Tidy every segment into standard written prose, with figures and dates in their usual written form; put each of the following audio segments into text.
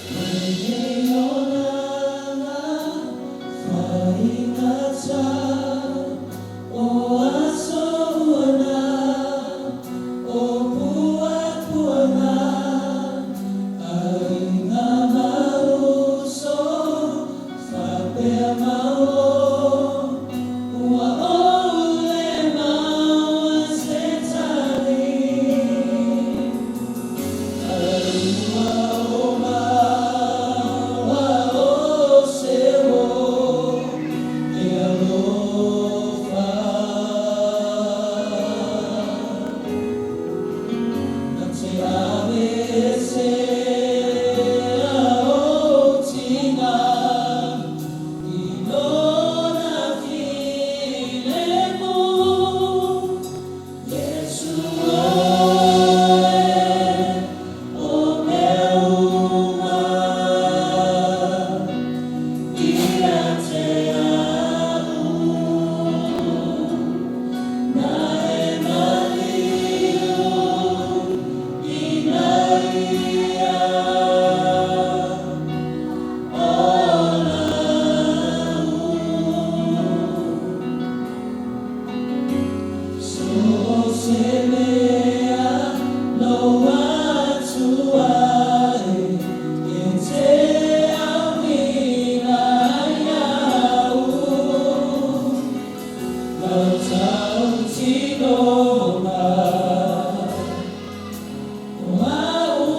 Mai nei olaga faigata, o aso ua na, o puapuaga, aiga ma uso, faapea ma uo, ua ou le maua se tali. Ai ua ou maua o se uō e alofa. Na te aveesea ou tina i lona filemu. Iesu oe o mea uma ia te a'u, na e maliu ina ia ola a'u. So o se mea lou atu ae e te auina ia'u, lau tautinoga o a'u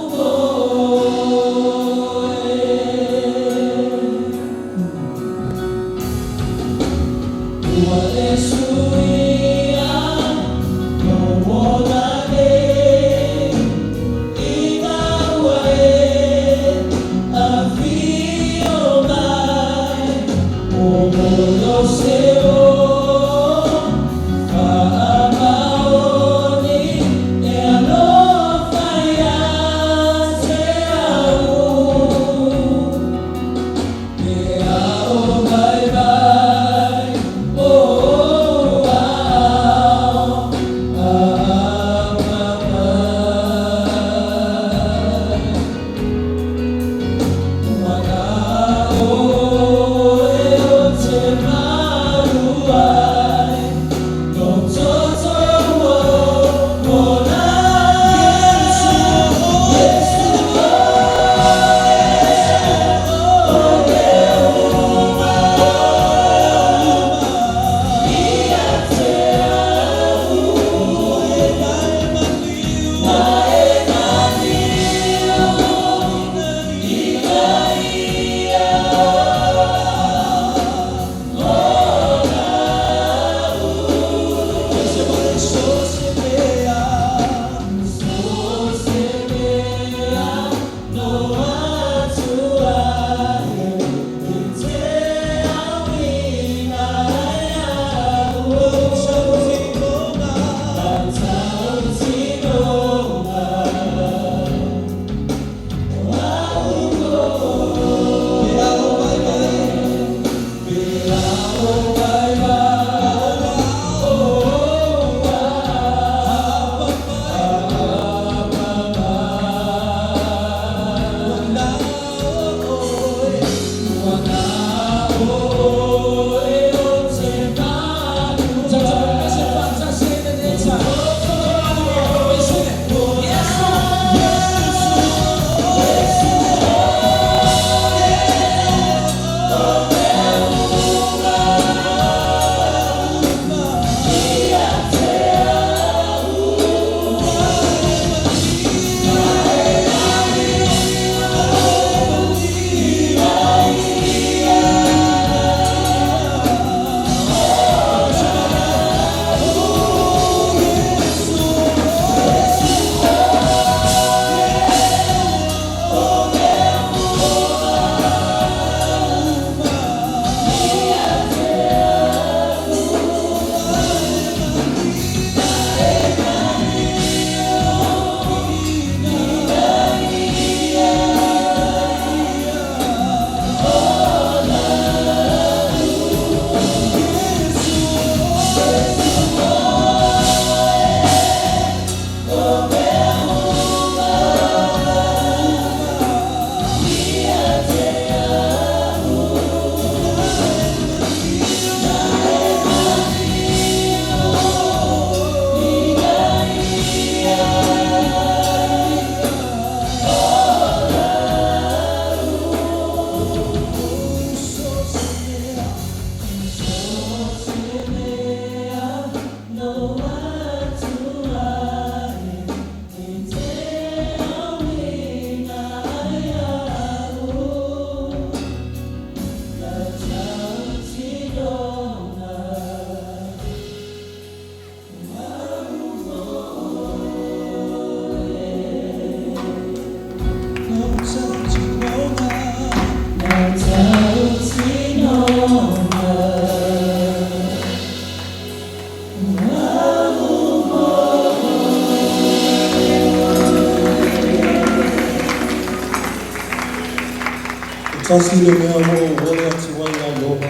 Tasi le mea ua ou oi atu ai iā Ieova,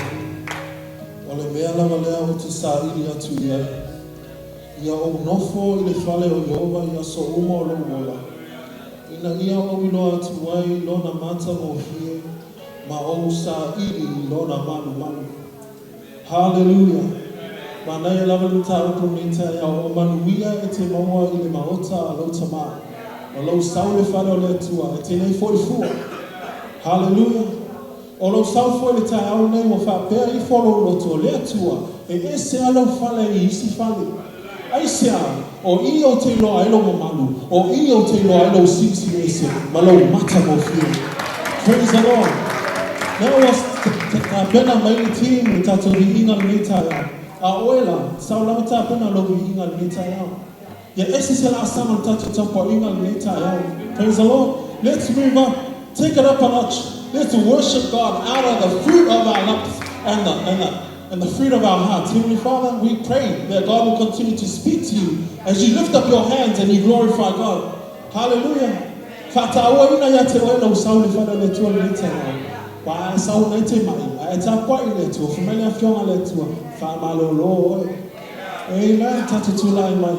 o le mea lava lea ou te saili atu i ai, ia ou nofo i le fale o Ieova i aso uma o lou ola, ina ia ou iloa atu ai lona matagofie ma ou saili i lona malumalu. Haleluia! Manaia lava le mataupu i lenei taeao, o manuia e te maua i le maota a lou Tama. O lou sau i le fale o le Atua, e te le foi fua. Haleluia! O lou sau foi i le taeao lenei ua faapea ifo lou loto, Le Atua, e ese lava lou fale i isi fale. Aisea? O i ou te iloa ai lou mamalu, o i ou te iloa ai lou silisili ese ma lou matagofie. Praise the Lord! Lea ua tapena mai le team le tatou viiga i lenei taeao. A o oe la, sau lava tapena lou viiga i lenei taeao. Ia ese se laasaga o le tatou tapuaiga i lenei taeao. Praise the Lord! Let's move up. Take it up a notch. Let's worship God out of the fruit of our lips and the fruit of our hearts. Heavenly Father, we pray that God will continue to speak to you as you lift up your hands and you glorify God. Hallelujah. Faatauaina ia te oe lou sau i le fale o le Atua i lenei taeao. Ua e sau ona e te ma'i, a e tapuai i le Atua, fai mai le Afioga a le Atua, faamalolo oe. Amen. Tatou tulai mai.